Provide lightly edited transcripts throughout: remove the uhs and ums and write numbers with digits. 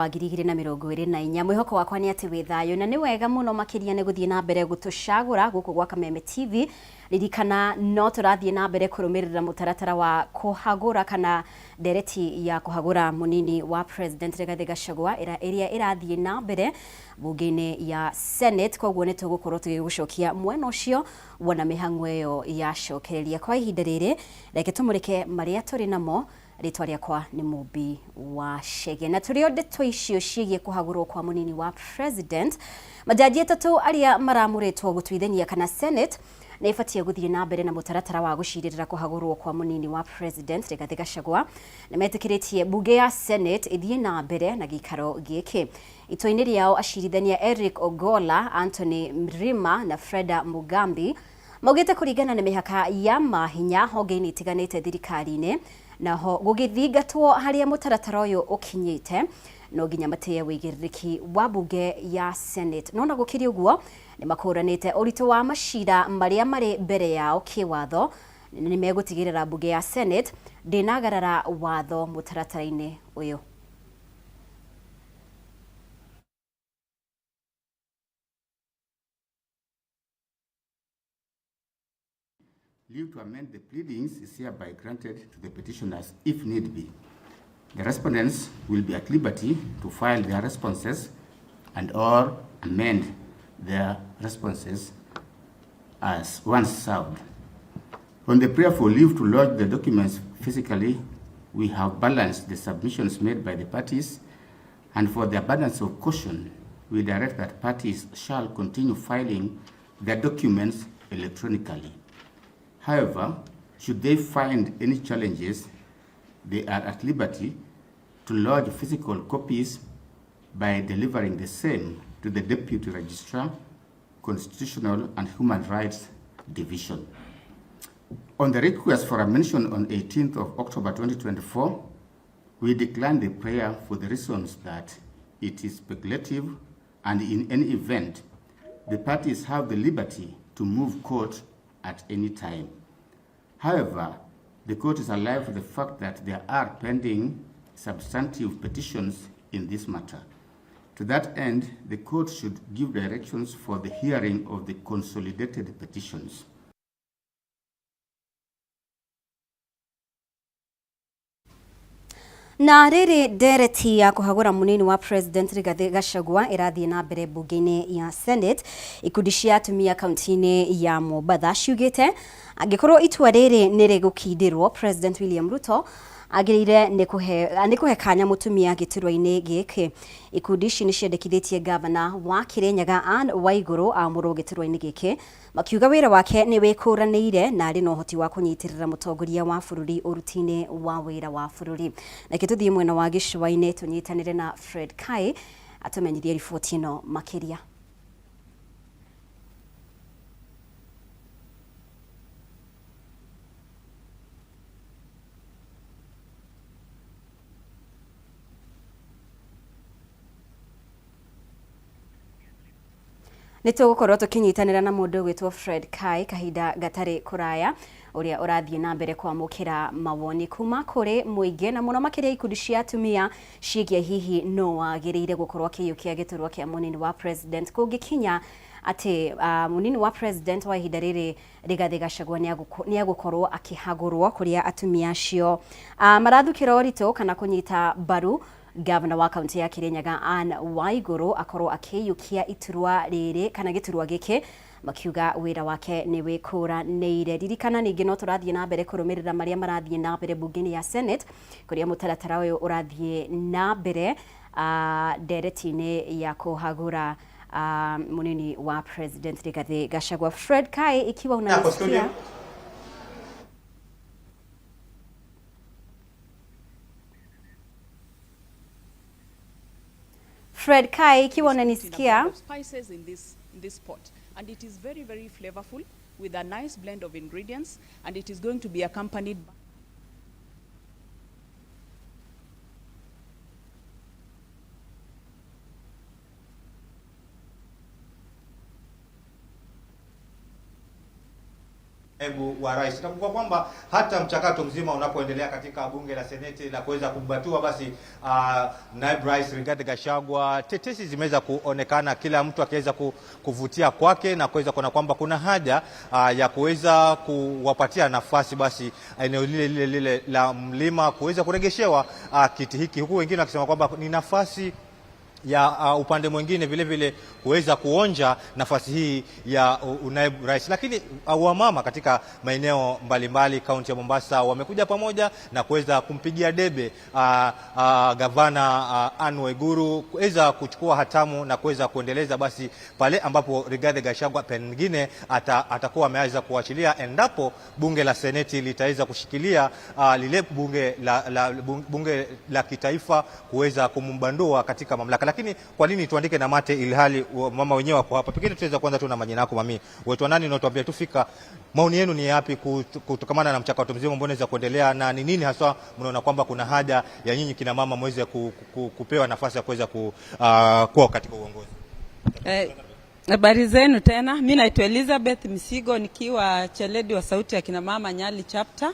Wa 2024. Mwĩhoko wakwa nĩ atĩ wĩ thayũ na nĩ wega mũno makĩria nĩ gũthiĩ na mbere gũtũcagũra gũkũ gwa Kameme TV. Ririkana no tũrathiĩ na mbere kũrũmĩrĩra mũtaratara wa kũhagũra kana ndereti ya kũhagũra mũnini wa President Rigathĩ Gachagua ĩrĩa ĩrathiĩ na mbere bunge-inĩ ya Senate. Koguo nĩ tũgũkorwo tũgĩgũcokia mwena ũcio wona mĩhang'o ĩyo yacokereria. Kwa ihinda rĩrĩ reke tũmũrĩke marĩa tũrĩ namo. Rĩtwa rĩakwa nĩ Mũmbi wa Chege. Na tũrĩ o ndeto icio ciĩgiĩ kũhagũrwo kwa mũnini wa president, majaji atatũ arĩa maramũrĩtwo gũtuithania kana Senate nĩ ĩbatiĩ gũthiĩ na mbere na mũtaratara wa gũcirĩrĩra kũhagũrwo kwa mũnini wa president Rigathĩ Gachagua nĩ metĩkĩrĩtie mbunge ya Senate ĩthiĩ na mbere na gĩikaro gĩkĩ. Itua-inĩ rĩao acirithania Eric Ogolla, Anthony Mrima na Freda Mugambi Maugĩte kũringana na mĩhaka ya mahinya honge-inĩ itiganĩte thirikari-inĩ, naho gũgĩthingatwo harĩa mũtaratara ũyũ ũkinyĩte, no nginya matĩye ũigĩrĩrĩki wa mbunge ya Senate. No na gũkĩrĩ ũguo, nĩ makũranĩte ũritũ wa macira marĩa marĩ mbere yao kĩwatho, na nĩ megũtigĩrĩra mbunge ya Senate ndĩnagarara watho mũtaratara-inĩ ũyũ. Leave to amend the pleadings is hereby granted to the petitioners if need be. The respondents will be at liberty to file their responses and or amend their responses as once served. On the prayer for leave to lodge the documents physically, we have balanced the submissions made by the parties, and for the abundance of caution, we direct that parties shall continue filing their documents electronically. However, should they find any challenges, they are at liberty to lodge physical copies by delivering the same to the Deputy Registrar, Constitutional and Human Rights Division. On the request for a mention on 18th of October 2024, we declined the prayer for the reasons that it is speculative and in any event, the parties have the liberty to move court at any time. However, the court is alive to the fact that there are pending substantive petitions in this matter. To that end, the court should give directions for the hearing of the consolidated petitions. Na rĩrĩ ndereti ya kũhagũra mũnini wa President Rigathĩ Gachagua ĩrathiĩ na mbere mbunge-inĩ ya Senate, ikundi cia atumia kaunti-inĩ ya Mombatha ciugĩte angĩkorwo itua rĩrĩ nĩ rĩgũkindĩrwo, President William Ruto agĩrĩire nĩ kũhe kanya mũtumia gĩturwa-inĩ gĩkĩ. Ikundi ici nĩ ciendekithĩtie gavana wa Kĩrĩnyaga Anne Waigũrũ amũrwo gĩturwa-inĩ gĩkĩ, makiuga wĩra wake nĩ wĩkũranĩire na arĩ na ũhoti wa kũnyitĩrĩra mũtongoria wa bũrũri ũruti-inĩ wa wĩra wa bũrũri. Reke tũthiĩ mwena wa gĩcũa-inĩ tũnyitanĩre na Fred Kai atũmenyithie riboti ĩno makĩria. Nĩ tũgũkorwo tũkĩnyitanĩra na mũndũ ũgwĩtwo Fred Kai kahinda gatarĩ kũraya ũrĩa ũrathiĩ na mbere kwamũkĩra mawoni kuma kũrĩ mũingĩ na mũno makĩria ikundi cia atumia ciĩgiĩ hihi no wagĩrĩire gũkorwo akĩiyũkia gĩturwa kĩa mũnini wa president kũngĩkinya atĩ mũnini wa president wa ihinda rĩrĩ Rigathĩ Gachagua nĩ egũkorwo akĩhagũrwo kũrĩa atumia acio marathukĩra ũritũ kana kũnyita mbaru Gavana wa kaunti ya Kirinyaga Anne Waiguru akorwo akĩiyũkia iturwa rĩrĩ kana gĩturwa gĩkĩ makiuga wĩra wake nĩ wĩkũranĩire. Ririkana ningĩ no tũrathiĩ na mbere kũrũmĩrĩra marĩa marathiĩ na mbere mbunge-inĩ ya Senate kũrĩa mũtaratara ũyũ ũrathiĩ na mbere ndereti-inĩ ya kũhagũra munini wa President Rigathi Gachagua. Fred Kai, ikiwa unanisikia. Fred Kai, ikiwa unanisikia. Spices in this pot, and it is very, very flavorful with a nice blend of ingredients, and it is going to be accompanied by Naibu wa rais. Itakumbuka kwamba hata mchakato mzima unapoendelea katika bunge la seneti la kuweza kumbatua basi naibu rais Rigathi Gachagua, tetesi zimeweza kuonekana, kila mtu akiweza kuvutia kwake na kuweza kuona kwamba kuna haja ya kuweza kuwapatia nafasi basi eneo lile lile lile la mlima kuweza kuregeshewa kiti hiki, huku wengine wakisema kwamba ni nafasi ya upande mwingine vile vile kuweza kuonja nafasi hii ya unaibu rais. Lakini wamama katika maeneo mbalimbali kaunti ya Mombasa wamekuja pamoja na kuweza kumpigia debe gavana Anne Waiguru kuweza kuchukua hatamu na kuweza kuendeleza basi pale ambapo Rigathi Gachagua pengine atakuwa ameweza kuachilia endapo bunge la seneti litaweza kushikilia lile bunge la kitaifa kuweza kumbandua katika mamlaka. Lakini kwa nini tuandike na mate ilhali mama wenyewe wako hapa? Pengine tuweza kwanza tu na majina yako mami. Wetu nani na tuambie tufika maoni yenu ni yapi kutokamana na mchakato mzima ambao unaweza kuendelea, na ni nini haswa mnaona kwamba kuna haja ya nyinyi kina mama muweze kupewa nafasi ya kuweza kuwa katika uongozi? Habari zenu tena. Mimi naitwa Elizabeth Misigo nikiwa cheledi wa Sauti ya Kina Mama Nyali chapter,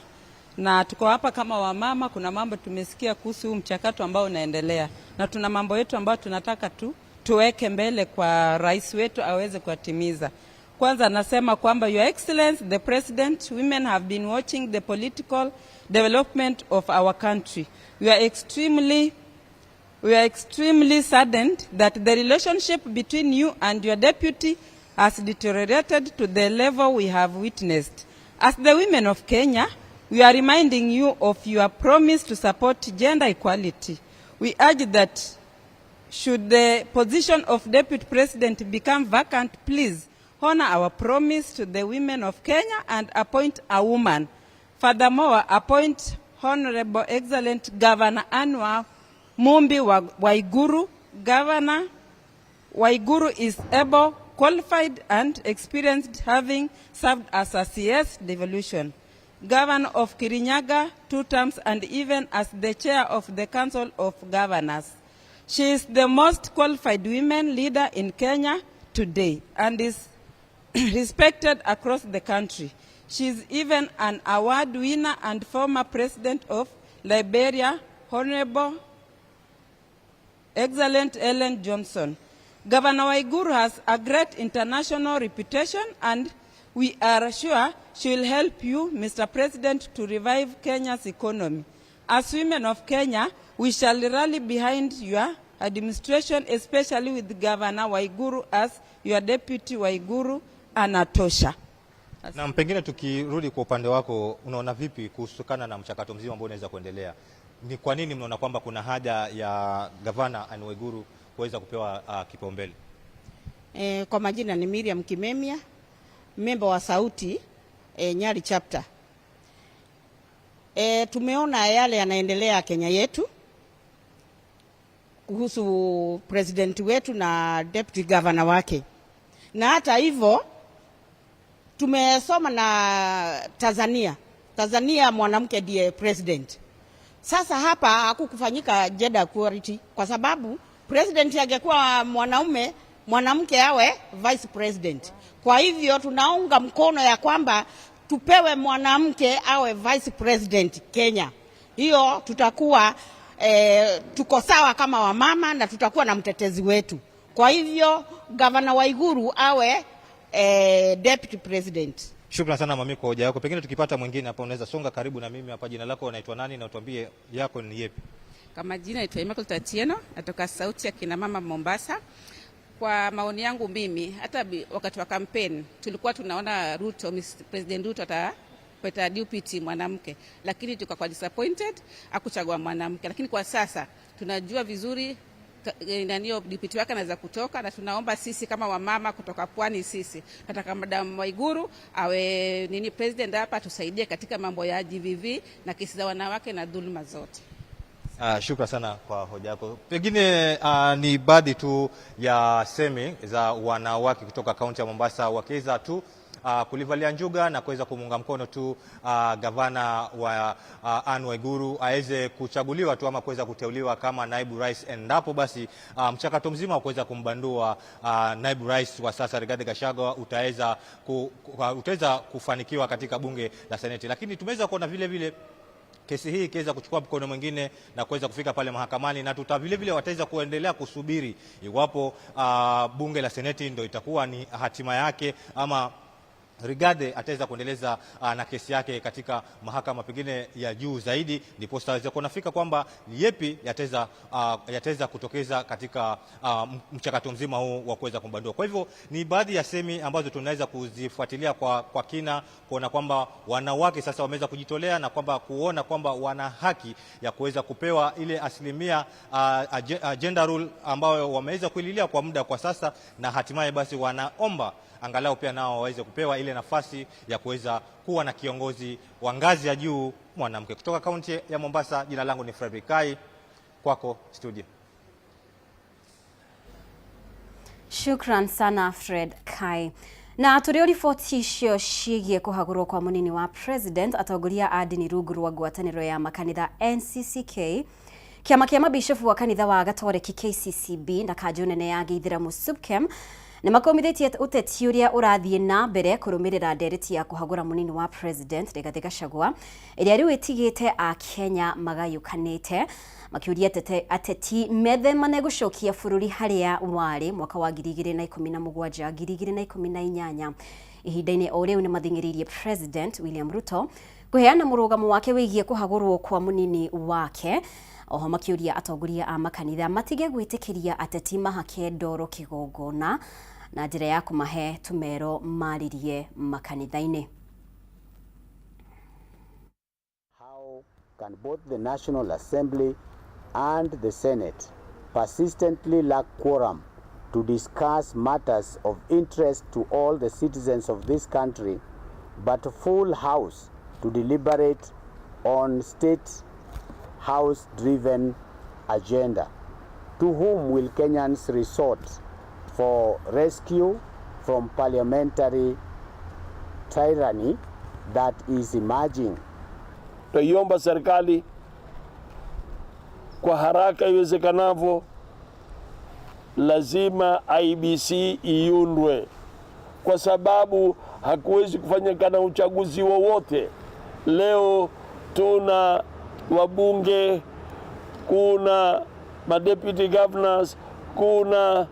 na tuko hapa kama wamama. Kuna mambo tumesikia kuhusu mchakato ambao unaendelea, na tuna mambo yetu ambayo tunataka tu tuweke mbele kwa rais wetu aweze kuyatimiza. Kwanza nasema kwamba Your Excellency the President, women have been watching the political development of our country. We are extremely saddened that the relationship between you and your deputy has deteriorated to the level we have witnessed. As the women of Kenya, we are reminding you of your promise to support gender equality. We urge that should the position of deputy president become vacant, please honor our promise to the women of Kenya and appoint a woman. Furthermore, appoint Honorable Excellent Governor Anne Mumbi Waiguru. Governor Waiguru is able, qualified and experienced, having served as a CS devolution, Governor of Kirinyaga 2 terms, and even as the chair of the Council of Governors. She is the most qualified women leader in Kenya today and is respected across the country. She is even an award winner and former president of Liberia, Honorable Excellent Ellen Johnson. Governor Waiguru has a great international reputation, and we are sure she will help you, Mr. President, to revive Kenya's economy. As women of Kenya, we shall rally behind your administration, especially with Governor Waiguru as your deputy. Waiguru anatosha. Na pengine tukirudi kwa upande wako, unaona vipi kuhusiana na mchakato mzima ambao unaweza kuendelea? Ni kwa nini mnaona kwamba kuna haja ya gavana Anne Waiguru kuweza kupewa kipaumbele? Kwa majina ni Miriam Kimemia, memba wa Sauti Nyali chapter. Tumeona yale yanaendelea Kenya yetu kuhusu president wetu na deputy governor wake, na hata hivyo tumesoma na Tanzania. Tanzania mwanamke ndiye president. Sasa hapa hakukufanyika gender equality kwa sababu president angekuwa mwanaume, mwanamke awe vice president. Kwa hivyo tunaunga mkono ya kwamba tupewe mwanamke awe vice president Kenya. Hiyo tutakuwa tuko sawa kama wamama na tutakuwa na mtetezi wetu. Kwa hivyo Gavana Waiguru awe deputy president. Shukran sana mami kwa hoja yako. Pengine tukipata mwingine hapa, unaweza songa karibu na mimi hapa. Jina lako unaitwa nani na utuambie yako ni yepi? Kwa majina naitwa Immaculate Atieno, natoka Sauti ya Kina Mama Mombasa. Kwa maoni yangu mimi, hata wakati wa kampeni tulikuwa tunaona Ruto, Mr. President Ruto atapata deputy mwanamke, lakini tukakuwa disappointed, akuchagua mwanamke. Lakini kwa sasa tunajua vizuri nanio deputy wake anaweza kutoka, na tunaomba sisi kama wamama kutoka pwani, sisi nataka Madam Waiguru awe nini president hapa, tusaidie katika mambo ya GBV na kesi za wanawake na dhuluma zote. Shukran sana kwa hoja yako. Pengine ni baadhi tu ya semi za wanawake kutoka kaunti ya Mombasa wakiweza tu kulivalia njuga na kuweza kumuunga mkono tu gavana wa Anne Waiguru aweze kuchaguliwa tu ama kuweza kuteuliwa kama naibu rais endapo basi mchakato mzima wa kuweza kumbandua naibu rais wa sasa Rigathi Gachagua utaweza kufanikiwa katika bunge la Seneti. Lakini tumeweza kuona vile vile kesi hii ikiweza kuchukua mkono mwingine na kuweza kufika pale mahakamani, na tuta vile vile wataweza kuendelea kusubiri iwapo bunge la Seneti ndio itakuwa ni hatima yake ama Rigathi ataweza kuendeleza na kesi yake katika mahakama pengine ya juu zaidi, ndipo aweze kunafika kwamba ni yepi yataweza kutokeza katika mchakato mzima huu wa kuweza kumbandua. Kwa hivyo ni baadhi ya semi ambazo tunaweza kuzifuatilia kwa kina, kuona kwamba wanawake sasa wameweza kujitolea na kwamba kuona kwamba wana haki ya kuweza kupewa ile asilimia gender rule ambayo wameweza kuililia kwa muda kwa sasa, na hatimaye basi wanaomba angalau pia nao waweze kupewa ile nafasi ya kuweza kuwa na kiongozi wa ngazi ya juu mwanamke. Kutoka kaunti ya Mombasa, jina langu ni Fredrick Kai, kwako studio. Shukran sana Fred Kai. Na tũrĩ o riboti icio ciĩgiĩ kũhagũrwo kwa mũnini wa president, atongoria a ndini rungu rwa ngwatanĩro ya makanitha NCCK, kĩama kĩa mabishofu wa kanitha wa Gatoreki KCCB na kanjũ nene ya gĩithĩramu SUPKEM nĩ makomithĩtie ũteti ũrĩa ũrathiĩ na mbere kũrũmĩrĩra ndereti ya kũhagũra mũnini wa president Rigathi Gachagua ĩrĩa rĩu ĩtigĩte Akenya magayũkanĩte, makĩũria ateti methemane gũcokia bũrũri harĩa warĩ mwaka wa 2017 2018. Ihinda-inĩ o rĩu nĩ mathing'ĩrĩirie President William Ruto kũheana mũrũgamo wake wĩgiĩ kũhagũrwo kwa mũnini wake. Oho makĩũria atongoria a makanitha matige gwĩtĩkĩria ateti mahake ndoro kĩgongona na njĩra ya kũmahe tũmero marĩrie makanitha-inĩ. How can both the National Assembly and the Senate persistently lack quorum to discuss matters of interest to all the citizens of this country, but full house to deliberate on state house-driven agenda? To whom will Kenyans resort for rescue from parliamentary tyranny that is emerging? Twaiomba serikali kwa haraka iwezekanavyo, lazima IEBC iundwe, kwa sababu hakuwezi kufanyikana uchaguzi wowote. Leo tuna wabunge, kuna ma deputy governors, kuna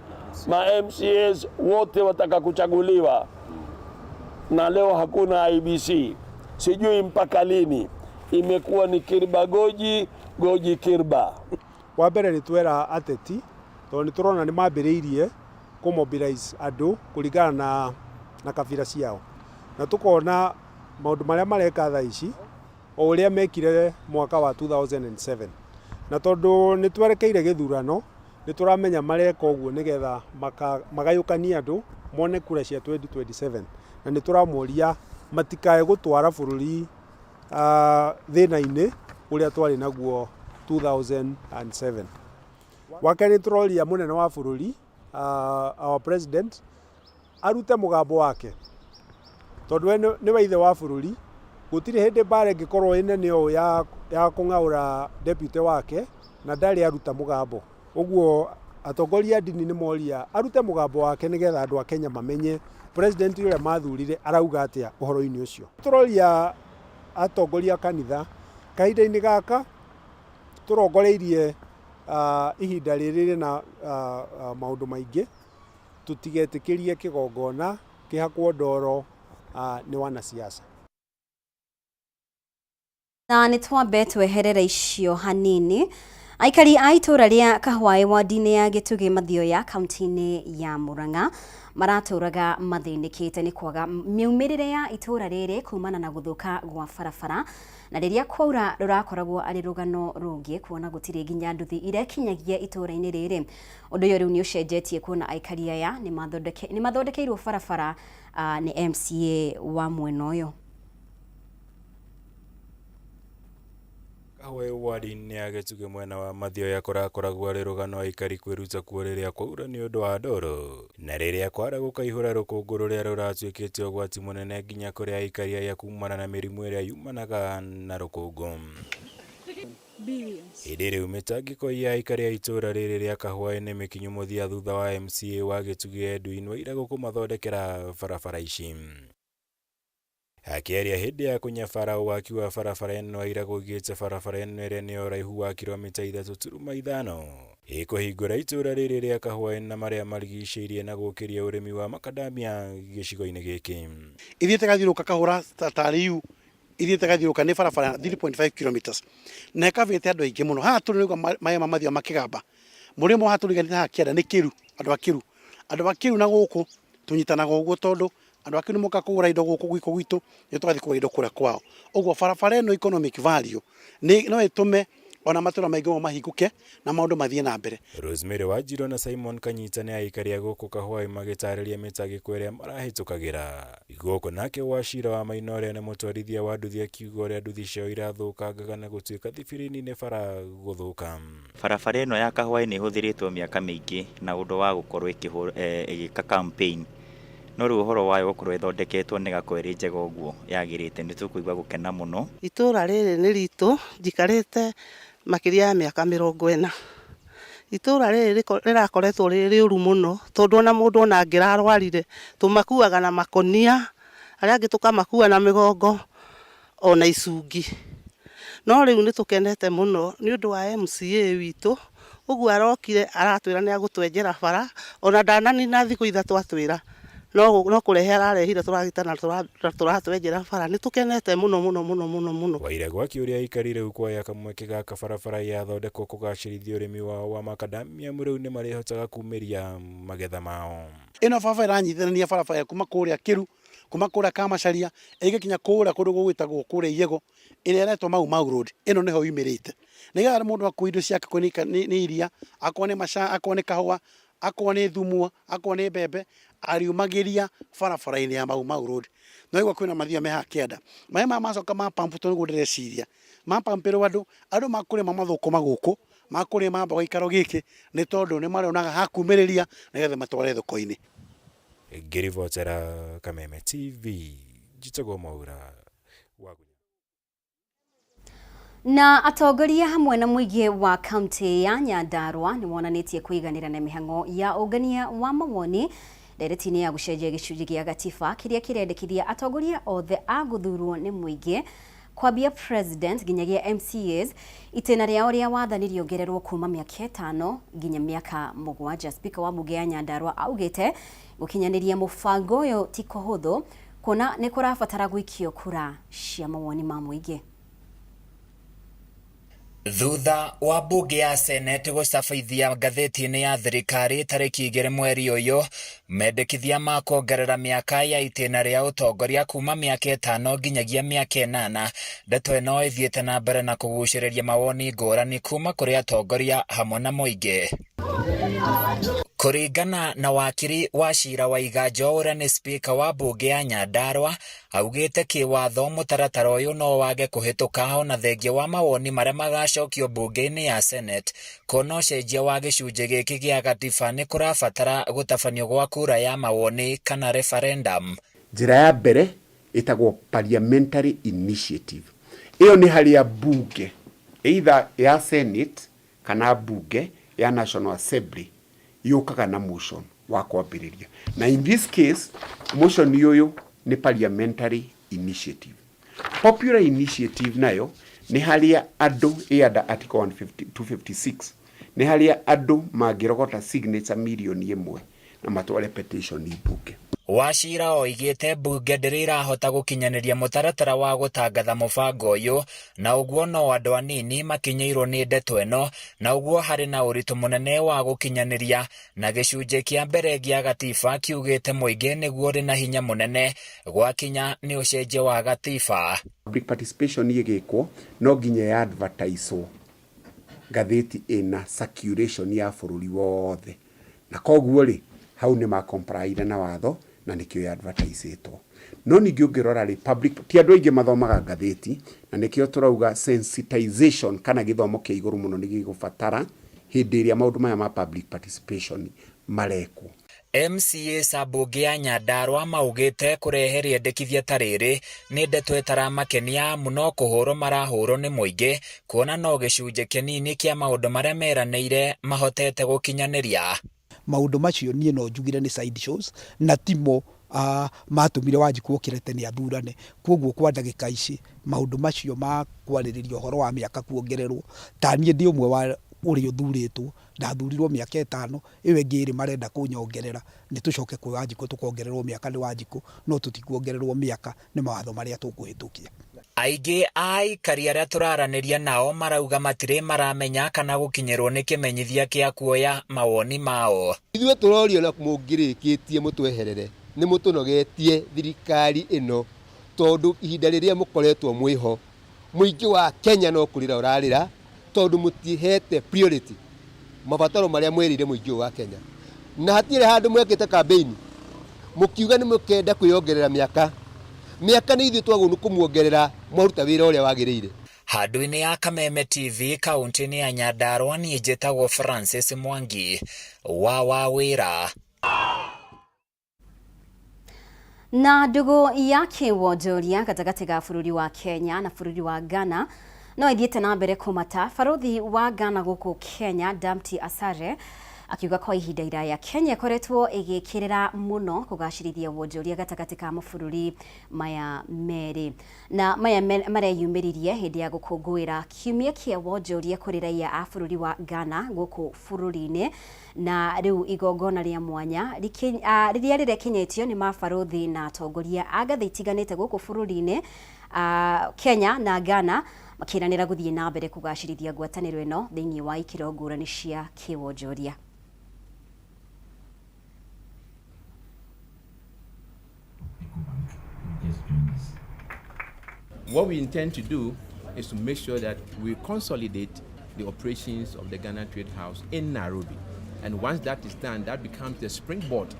ma MCAs, wote wataka kuchaguliwa, na leo hakuna IEBC. Sijui mpaka lini. Imekuwa ni kirba goji goji kirba. Wa mbere nĩ twera ateti tondũ nĩ tũrona nĩ mambĩrĩirie kũ mobilize andũ kũringana na kabira ciao, na tũkona maũndũ marĩa mareka thaa ici o ũrĩa mekire mwaka wa 2007, na tondũ nĩ twerekeire gĩthurano nĩ tũramenya mareka ũguo nĩgetha magayũkanie andũ mone kura cia 2027, na nĩ tũramoria matikae gũtwara bũrũri thĩna-inĩ ũrĩa twarĩ naguo 2007. Wake nĩ tũroria mũnene wa bũrũri, our president, arute mũgambo wake tondũ we nĩwe ithe wa bũrũri. Gũtirĩ hĩndĩ mbara ĩngĩkorwo ĩ nene ũũ ya kũng'aũra deputy wake na ndarĩ aruta mũgambo. Ũguo atongoria a ndini nĩ moria arute mũgambo wake nĩgetha andũ a Kenya mamenye president ũrĩa mathurire arauga atĩa ũhoro-inĩ ũcio. Tũroria atongoria a kanitha kahinda-inĩ gaka tũrongoreirie ihinda rĩrĩ rĩna maũndũ maingĩ, tũtigetĩkĩrie kĩgongona kĩhakwo ndoro nĩ wanasiasa. Na nĩ twambe tweherera icio hanini. Aikari a itũra rĩa Kahwaĩ wadi-inĩ ya Gĩtugĩ Mathioya kaunti-inĩ ya Murang'a maratũraga mathĩnĩkĩte nĩ kwaga mĩumĩrĩre ya itũra rĩrĩ kumana na gũthũka gwa barabara, na rĩrĩa kwaura rũrakoragwo arĩ rũgano rũngĩ kuona gũtirĩ nginya nduthi irekinyagia itũra-inĩ rĩrĩ. Ũndũ ũyũ rĩu nĩ ũcenjetie kuona aikari aya nĩ mathondekeirwo barabara nĩ MCA wa mwena ũyũ. Kahwaĩ ward-inĩ ya Gĩtugĩ mwena wa Mathioya kũrakoragwo arĩ rũgano aikari kwĩruta kuo rĩrĩa kwaura nĩ ũndũ wa ndoro na rĩrĩa kwara gũkaihũra rũkũngũ rũrĩa rũratuĩkĩte ũgwati mũnene nginya kũrĩ aikari aya kumana na mĩrimũ ĩrĩa yumanaga na rũkũngũ. Hĩndĩ rĩu mĩtangĩko ya aikari a itũũra rĩrĩ rĩa Kahwaĩ nĩ mĩkinyu mũthia thutha wa MCA wa Gĩtugĩ Edwin Wairagũ kũmathondekera barabara ici. Akĩaria hĩndĩ ya kũnyabara waki wa barabara ĩno Wairagũ augĩte barabara ĩno ĩrĩa nĩ ũraihu wa kilomita 3.5 ĩkũhingũra itũũra rĩrĩ rĩa Kahwaĩ na marĩa marigicĩirie na gũkĩria ũrĩmi wa makadamia gĩcigo-inĩ gĩkĩ. Ithiĩte gathiũrũrũka kahũra tarĩ ithiĩte gathiũrũrũka nĩ barabara 3.5 kilometers na ĩkabĩte andũ aingĩ mũno. Haha tũrĩ nĩguo maĩ ma mathiaga makĩgamba mũrĩmo haha tũriganĩte haha kĩanda nĩ Kĩru, andũ a Kĩru, andũ a Kĩru na gũkũ tũnyitanaga ũguo tondũ andũ a Kĩru nĩmokaga kũgũra indo gũkũ gwitũ gwitũ nĩ tũgathiĩ kũgũra indo kũrĩa kwao. Ũguo barabara ĩno economic value nĩ no ĩtũme ona matũra maingĩ mo mahingũke na maũndũ mathiĩ na mbere. Rosemary Wanjiru na Simon Kanyita nĩ aikari a gũkũ Kahwaĩ magĩtarĩria mĩtangĩko ĩrĩa marahĩtũkagĩra. Gũkũ nake Wachira wa Maina ũrĩa nĩ mũtwarithia wa nduthi akiuga ũrĩa nduthi ciao irathũkangaga na gũtuĩka thibirini nĩ bara gũthũka. Barabara ĩno ya Kahwaĩ nĩ ĩhũthĩrĩtwo mĩaka mĩingĩ na ũndũ wa gũkorwo ĩgĩka campaign. No rĩu ũhoro wayo gũkorwo ĩthondeketwo na ĩgakorwo ĩrĩ njega ũguo yagĩrĩte nĩ tũkũigua gũkena mũno. Itũra rĩrĩ nĩ ritũ njikarĩte makĩria ya mĩaka 40. Itũra rĩrĩ rĩrakoretwo rĩ rĩũru mũno tondũ ona mũndũ ona angĩrarwarire tũmakuaga na makonia, arĩa angĩ tũkamakua na mĩgongo ona icungi. No rĩu nĩ tũkenete mũno nĩ ũndũ wa MCA witũ ũguo arokire aratwĩra nĩ agũtwenjera bara ona ndananina thikũ 3 atwĩra no kũrehe ararehire tũragita na tũratwenjera bara. Nĩ tũkenete mũno mũno mũno mũno mũno. Wairagũ akĩũria aikari rĩu kuoya kamweke gaka barabara yathondekwo kũgacĩrithia ũrĩmi wao wa makadamia amu rĩu nĩmarĩhotaga kumĩria magetha mao. Ĩno barabara ĩranyitithania barabara kuma kũrĩa Kĩru, kuma kũrĩa Kamacharia ĩgĩkinya kũrĩa kũndũ gũgwĩtagwo kũrĩa Iyego ĩrĩa ĩretwo Mau Mau Road. Ĩno nĩho yumĩrĩte nĩgetha mũndũ akue indo ciake nĩ iria, akorwo nĩ maca, akorwo nĩ kahũa, akorwo nĩ thumu, akorwo nĩ mbembe, ariumagĩria barabara-inĩ ya Mau Mau Road. No igua kwĩna mathia me haha kĩanda. Maĩ maya macoka ma pump tondũ nĩguo ndĩreciria. Ma pumpĩrwo andũ, andũ makũrĩma mathũkũma gũkũ, makũrĩma mboga gĩikaro gĩkĩ nĩ tondũ nĩ marĩonaga ha kumĩrĩria nĩgetha matware thoko-inĩ. Ngĩribotera Kameme TV, njĩtagwo Mwaura wa Na atongoria hamwe na mũingĩ wa kaunti ya Nyandarua nĩ wonanĩtie kũiganĩra na mĩhang'o ya ũngania wa mawoni ndereti-inĩ ya gũcenjia gĩcunjĩ gĩa gatiba kĩrĩa kĩrendekithia atongoria othe a gũthurwo nĩ mũingĩ kwambia president nginyagia MCAs itĩna rĩao rĩa wathani rĩongererwo kuma mĩaka 5 nginya mĩaka 7. Speaker wa bunge ya Nyandarua augĩte gũkinyanĩria mũbango ũyũ ti kũhũthũ kuona nĩ kũrabatara gwĩkio kura cia mawoni ma mũingĩ. Thutha wa bunge ya Senate gũcabithia ngathĩti-inĩ ya thirikari tarĩki 2 mweri ũyũ mendekithia ma kuongerera mĩaka ya itĩna rĩa ũtongoria kuma mĩaka 5 nginyagia mĩaka 8 ndeto ĩno ĩthiĩte na mbere na kũgucĩrĩria mawoni ngũrani kuma kũrĩ atongoria hamwe na mũingĩ. Kũringana na wakiri wa cira wa Iganjo ũrĩa nĩ speaker wa bunge ya Nyandarua augĩte kĩwatho mũtaratara ũyũ no wage kũhĩtũka ona thengia wa mawoni marĩa magacokio bunge-inĩ ya Senate kuona ũcenjia wa gĩcunjĩ gĩkĩ gĩa gatiba nĩ kũrabatara gũtabanio gwa kura ya mawoni kana referendum. Njĩra ya mbere ĩtagwo parliamentary initiative. Ĩyo nĩ harĩa bunge either ya Senate kana bunge ya National Assembly yũkaga na motion wa kwambĩrĩria. Na in this case motion ũyũ nĩ parliamentary initiative. Popular initiative nayo nĩ harĩa andũ ĩ under article 256 nĩ harĩa andũ mangĩrogota signature 1 million na matware petition bunge. Wachira oigĩte bunge ndĩrĩ ĩrahota gũkinyanĩria mũtaratara wa gũtangatha mũbango ũyũ na ũguo no andũ anini makinyĩirwo nĩ ndeto ĩno na ũguo harĩ na ũritũ mũnene wa gũkinyanĩria na gĩcunjĩ kĩa mbere gĩa gatiba kiugĩte mũingĩ nĩguo ũrĩ na hinya mũnene gwakinya nĩ ũcenjia wa gatiba. Public participation ĩgĩkwo no nginya ya advertise ngathĩti ĩna circulation ya bũrũri wothe, na koguo rĩ hau nĩ ma comply na watho Na nĩkĩo ya advertise-ĩtwo. No ningĩ ũngĩrora rĩ, public, ti andũ aingĩ mathomaga ngathĩti, na nĩkĩo tũrauga sensitization kana gĩthomo kĩa igũrũ mũno nĩ gĩgũbatara hĩndĩ ĩrĩa maũndũ maya ma public participation marekwo. MCAs a mbunge ya Nyandarua maugĩte kũrehe rĩendekithia ta rĩrĩ nĩ ndeto ĩtaramakenia amu no kũhũrwo marahũrwo nĩ mũingĩ kuona no gĩcunjĩ kĩnini kĩa maũndũ marĩa meranĩire mahotete gũkinyanĩria. Maũndũ macio niĩ no njugire nĩ side shows na timo matũmire Wanjikũ okĩre tene athurane. Kwoguo kwa ndagĩka ici maũndũ macio ma kwarĩrĩria ũhoro wa mĩaka kuongererwo, ta niĩ ndĩ ũmwe wa ũrĩa ũthurĩtwo, ndathurirwo mĩaka ĩtano, ĩyo ĩngĩ ĩrĩ marenda kũnyongerera, nĩ tũcoke kwĩ Wanjikũ tũkongererwo mĩaka nĩ Wanjikũ, no tũtikuongererwo mĩaka nĩ mawatho marĩa tũkũhĩtũkia. Aingĩ a aikari arĩa tũraranĩria nao marauga matirĩ maramenya kana gũkinyĩrwo nĩ kĩmenyithia kĩa kuoya mawoni mao. Ithuĩ tũrorio na mũngĩrĩkĩtie mũtweherere, nĩ mũtũnogetie thirikari ĩno tondũ ihinda rĩrĩa mũkoretwo mwĩho, mũingĩ wa Kenya no kũrĩra ũrarĩra tondũ mũtihete priority mabataro marĩa mwerĩire mũingĩ ũyũ wa Kenya. Na hatirĩ handũ mwekĩte campaign mũkiuga nĩ mũkenda kwĩyongerera mĩaka. Mĩaka nĩ ithuĩ twagĩrĩirwo nĩ kũmuongerera mwaruta wĩra ũrĩa wagĩrĩire. Handũ-inĩ ya Kameme TV kaunti-inĩ ya Nyandarua niĩ njĩtagwo Francis Mwangi wa Wawĩra. Na ndũgũ ya kĩwonjoria gatagatĩ ga bũrũri wa Kenya na bũrũri wa Ghana no ĩthiĩte na mbere kũmata. Barũthi wa Ghana gũkũ Kenya Damptey Asare akiuga kwa ihinda iraya Kenya ĩkoretwo ĩgĩkĩrĩra mũno kũgacĩrithia wonjoria gatagatĩ ka mabũrũri maya merĩ. Na maya mareyumĩririe hĩndĩ ya gũkũngũĩra kiumia kĩa wonjoria kũrĩ raia a bũrũri wa Ghana gũkũ bũrũri-inĩ. Na rĩu igongona rĩa mwanya rĩrĩa rĩrekinyĩtio nĩ mabarũthi na atongoria a ngathĩ itiganĩte gũkũ bũrũri-inĩ Kenya na Ghana makĩranĩra gũthiĩ na mbere kũgacĩrithia ngwatanĩro ĩno thĩinĩ wa ikĩro ngũrani cia kĩwonjoria. What we intend to do is to make sure that we consolidate the operations of the Ghana Trade House in Nairobi. And once that is done, that becomes the springboard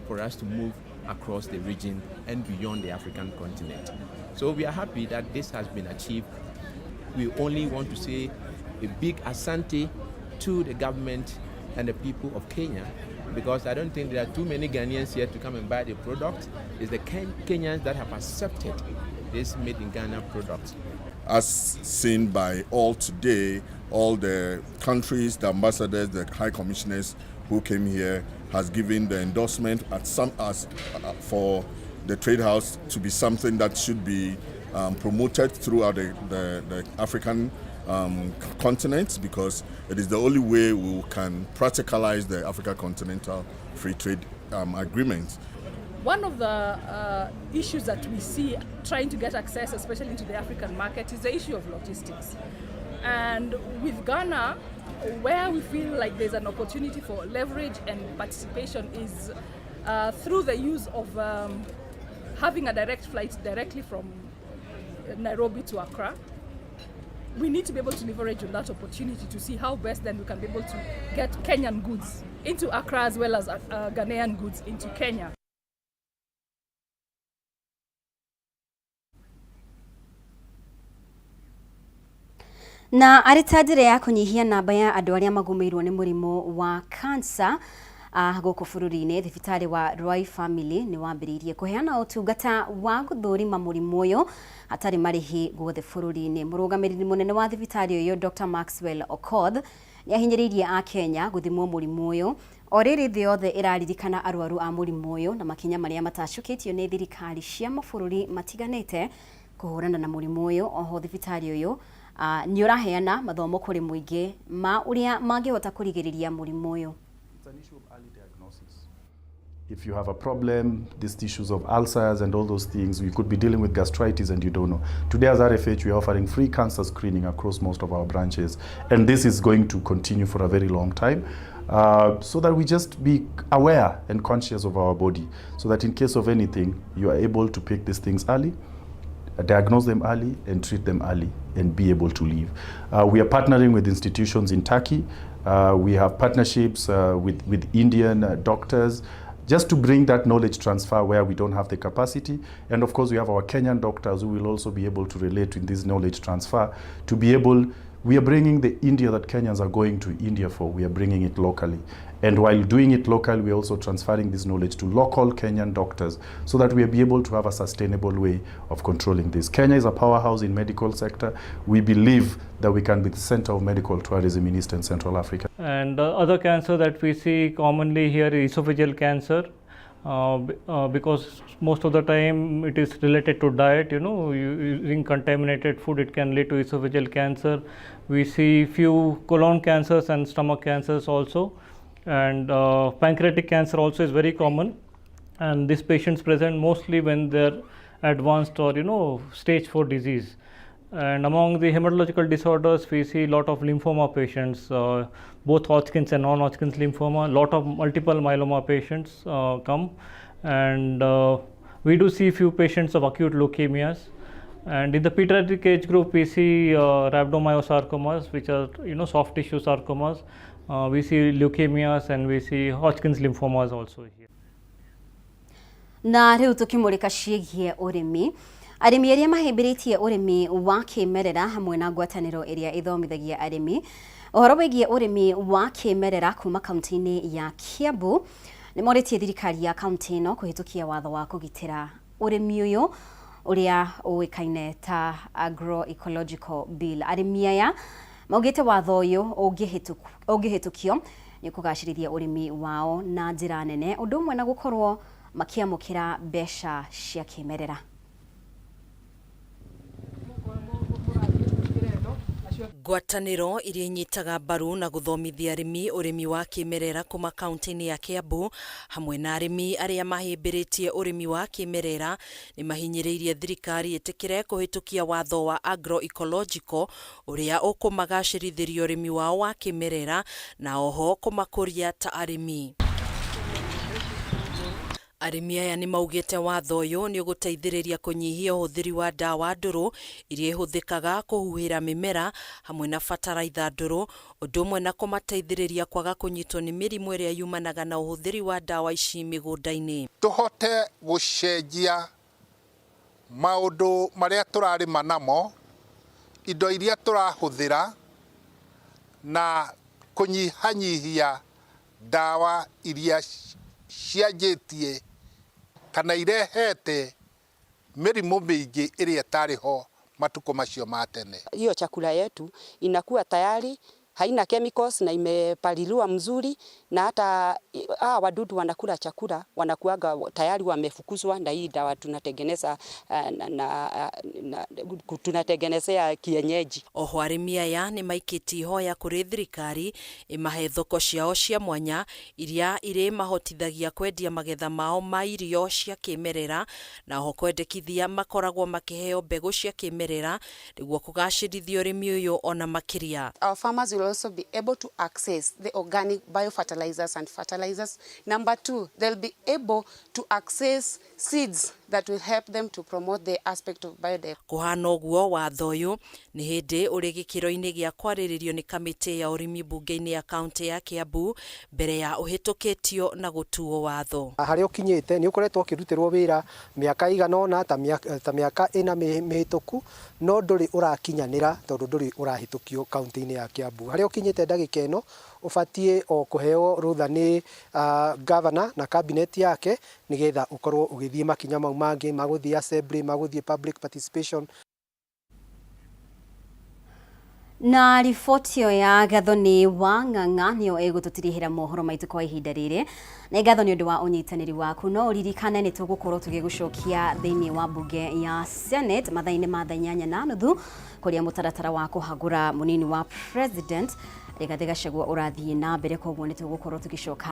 for us to move across the region and beyond the African continent. So we are happy that this has been achieved. We only want to say a big asante to the government and the people of Kenya, because I don't think there are too many Ghanaians here to come and buy the product. It's the Kenyans that have accepted this made in Ghana product. As seen by all today, all the countries, the ambassadors, the high commissioners who came here has given the endorsement at some as for the trade house to be something that should be promoted throughout the African continent, because it is the only way we can practicalize the Africa Continental Free Trade Agreement. One of the issues that we see trying to get access, especially into the African market, is the issue of logistics. And with Ghana, where we feel like there's an opportunity for leverage and participation is through the use of having a direct flight directly from Nairobi to Accra. We need to be able to leverage on that opportunity to see how best then we can be able to get Kenyan goods into Accra as well as Ghanaian goods into Kenya. Na arĩ ta njĩra ya kũnyihia namba ya andũ arĩa magũmĩirwo nĩ mũrimũ wa cancer gũkũ bũrũri-inĩ, thibitarĩ wa Roy Family nĩ wambĩrĩirie kũheana ũtungata wa gũthũrima mũrimũ ũyũ hatarĩ marĩhi guothe bũrũri-inĩ. Mũrũgamĩrĩri mũnene wa thibitarĩ ũyũ Dr. Maxwell Okoth nĩ ahinyĩrĩirie Akenya gũthimwo mũrimũ ũyũ o rĩrĩ thĩ yothe ĩraririkana arwaru a mũrimũ ũyũ na makinya marĩa matacũkĩtio nĩ thirikari cia mabũrũri matiganĩte kũhũrana na mũrimũ ũyũ. Oho thibitarĩ ũyũ nĩ ũraheana mathomo kũrĩ mũingĩ ma ũrĩa mangĩhota kũrigĩrĩria mũrimũ ũyũ. It's an issue of early diagnosis. If you have a problem, these issues of ulcers and all those things, you could be dealing with gastritis and you don't know. Today as RFH, we are offering free cancer screening across most of our branches, and this is going to continue for a very long time, so that we just be aware and conscious of our body, so that in case of anything, you are able to pick these things early, diagnose them early and treat them early and be able to live. We are partnering with institutions in Turkey. We have partnerships with Indian doctors, Just to bring that knowledge transfer where we don't have the capacity. And of course, we have our Kenyan doctors who will also be able to relate in this knowledge transfer to be able, we are bringing the India that Kenyans are going to India for, we are bringing it locally. And while doing it locally, we are also transferring this knowledge to local Kenyan doctors so that we will be able to have a sustainable way of controlling this. Kenya is a powerhouse in medical sector. We believe that we can be the center of medical tourism in East and Central Africa. And the other cancer that we see commonly here is esophageal cancer, because most of the time it is related to diet, you know, using contaminated food, it can lead to esophageal cancer. We see few colon cancers and stomach cancers also, and pancreatic cancer also is very common, and these patients present mostly when they're advanced or, you know, stage 4 disease. And among the hematological disorders, we see a lot of lymphoma patients, both Hodgkin's and non-Hodgkin's lymphoma, a lot of multiple myeloma patients come, and we do see few patients of acute leukemias. And in the pediatric age group, we see rhabdomyosarcomas, which are, you know, soft tissue sarcomas. We see leukemias and we see Hodgkin's lymphomas also here. Na rĩu tũkĩmũrĩka ciĩgiĩ ũrĩmi, arĩmi arĩa mahĩmbĩrĩtie ũrĩmi wa kĩmerera hamwe na ngwatanĩro ĩrĩa ĩthomithagia arĩmi ũhoro wĩgiĩ ũrĩmi wa kĩmerera kuma kaunti-inĩ ya Kiambu nĩ morĩtie thirikari ya kaunti ĩno kũhĩtũkia watho wa kũgitĩra ũrĩmi ũyũ ũrĩa ũĩkaine ta agroecological bill. Arĩmi aya maugĩte watho ũyũ ũngĩhĩtũkio nĩ ũkũgacĩrithia ũrĩmi wao na njĩra nene, ũndũ ũmwe na gũkorwo makĩamũkĩra mbeca cia kĩmerera. Ngwatanĩro iria inyitaga mbaru na gũthomithia arĩmi ũrĩmi wa kĩmerera kuma kaunti-inĩ ya Kiambu hamwe na arĩmi arĩa mahĩmbĩrĩtie ũrĩmi wa kĩmerera nĩ mahinyĩrĩirie thirikari ĩtĩkĩre kũhĩtũkia watho wa agroecological ũrĩa ũkũmagacĩrithĩria ũrĩmi wao wa kĩmerera na oho kũmakũria ta arĩmi. Arĩmi aya nĩ maugĩte watho ũyũ nĩ ũgũteithĩrĩria kũnyihia ũhũthĩri wa ndawa ndũrũ iria ihũthĩkaga kũhuhĩra mĩmera hamwe na bataraitha ndũrũ, ũndũ ũmwe na kũmateithĩrĩria kwaga kũnyitwo nĩ mĩrimũ ĩrĩa yumanaga na ũhũthĩri wa ndawa ici mĩgũnda-inĩ. Tũhote gũcenjia maũndũ marĩa tũrarĩma namo, indo iria tũrahũthĩra na kũnyihanyihia ndawa iria cianjĩtie kana irehete mĩrimũ mĩingĩ ĩrĩa ĩtarĩ ho matukũ macio ma tene. Hiyo chakula yetu inakuwa tayari haina chemicals na imepaliliwa mzuri, na hata hawa wadudu wanakula chakula wanakuaga tayari wamefukuzwa na hii dawa tunatengeneza na tunatengenezea kienyeji. Oho arĩmi aya nĩ maikĩtie ihoya kũrĩ thirikari ĩmahe thoko ciao cia mwanya iria irĩ mahotithagia kwendia magetha mao ma irio cia kĩmerera, na oho kwendekithia makoragwo makĩheo mbegũ cia kĩmerera nĩguo kũgacĩrithia ũrĩmi ũyũ ona makĩria. Our farmers will also be able to access the organic biofertilizers and fertilizers. Number two, they'll be able to access seeds that will help them to promote the aspect of biodiversity. Kũhana ũguo watho ũyũ nĩ hĩndĩ ũrĩ gĩkĩro-inĩ gĩa kwarĩrĩrio nĩ kamĩtĩ ya ũrĩmi mbunge-inĩ ya kaunti ya Kiambu mbere ya ũhĩtũkĩtio na gũtuo watho. Harĩa ũkinyĩte nĩ ũkoretwo ũkĩrutĩrwo wĩra mĩaka ĩigana ũna ta mĩaka ĩna mĩhĩtũku, no ndũrĩ ũrakinyanĩra tondũ ndũrĩ ũrahĩtũkio kaunti-inĩ ya Kiambu. Harĩa ũkinyĩte ndagĩka ĩno ũbatiĩ o kũheo rũtha nĩ governor na cabinet yake nĩgetha ũkorwo ũgĩthiĩ makinya mau mangĩ magũthiĩ assembly, magũthiĩ public participation. Na riboti ĩyo ya Gathoni wa Ng'ang'a nĩyo ĩgũtũtirihĩra mohoro maitũ kwa ihinda rĩrĩ. Nĩ ngatho nĩ ũndũ wa ũnyitanĩri waku, no ũririkane nĩ tũgũkorwo tũgĩgũcokia thĩinĩ wa mbunge ya Senate mathaa-inĩ ma thaa 8:30 kũrĩa mũtaratara wa kũhagũra mũnini wa president Rigathĩ Gachagua ũrathiĩ na mbere, koguo nĩ tũgũkorwo tũgĩcoka.